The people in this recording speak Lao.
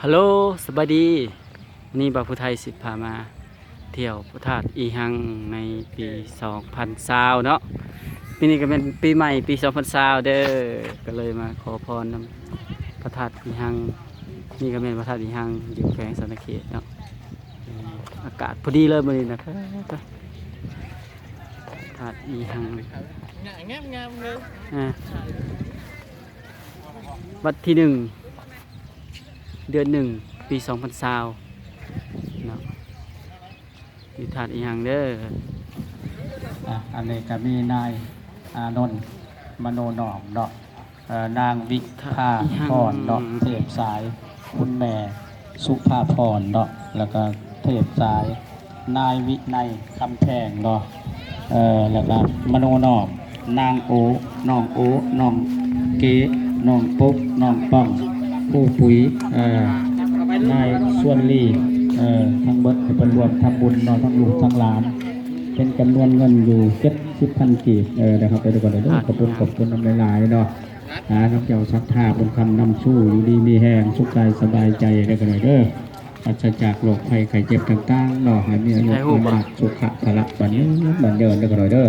ຮັລໂຫຼ ສະບາຍດີ. ມື້ນີ້ບ່າວຜູ້ໄທຊິພາມາທ່ຽວພະທາດອີ່ຮັງໃນປີສອງພັນຊາວເນາະ. ປີນີ້ກໍແມ່ນປີໃໝ່ ປີສອງພັນຊາວເດີ ກໍເລີຍມາຂໍພອນນຳພະທາດອີ່ຮັງ. ນີ້ກໍແມ່ນພະທາດອີ່ຮັງ ຢູ່ແຂວງສະຫວັນນະເຂດເນາະ. ອາກາດພໍດີເລີຍມື້ນີ້ນະ ພະທາດອີ່ຮັງ ງາມໆເລີຍ. ອ່າ ວັນທີໜຶ່ງ ເດືອນໜຶ່ງ ປີສອງພັນຊາວເນາະ ຢູ່ທາດອີ່ຮັງເດີ. ອ່ະ ອັນນີ້ກໍມີນາຍອານົນ ມະໂນນອມເນາະ, ເອີ ນາງວິພາພອນເນາະ ທາດອີ່ຮັງ ເທບສາຍ ຄຸນແມ່ສຸພາພອນເນາະ ແລ້ວກໍເທບສາຍ ນາຍວິໄນ ຄຳແພງເນາະ, ເອີ ແລ້ວກໍມະໂນນອມ ນາງໂອ ນ້ອງໂອ ນ້ອງເກ ນ້ອງປົກ ນ້ອງປ້ອງ ຜູ້ປຸຍ ເອີ ນາຍຊວນລີ ເອີ ທັງເບິດທີ່ເພິ່ນຮ່ວມທຳບຸນເນາະ ທັງລູກທັງຫຼານ ເປັນຈຳນວນເງິນຢູ່ເຈັດສິບພັນກີບ ເອີ ໄດ້ຮັບໄປດ້ວຍກັນເດີ. ຂອບຄຸນ ຂອບຄຸນນຳຫຼາຍໆເນາະ. ອາ ນຳເຈົ້າສັດທາບຸນຄຳນຳຊູ ຢູ່ດີມີແຮງ ສຸກກາຍສະບາຍໃຈເດີ ກັນເດີ. ປາສະຈາກໂລກໄພໄຂ້ເຈັບຕ່າງໆເນາະ ໃຫ້ມີອາຍຸ ໄດ້ຮູ້ບໍ່ ວັນນະ ສຸຂະ ພະລະບັນເນີນບັນເນີນເດີ ກັນເດີ.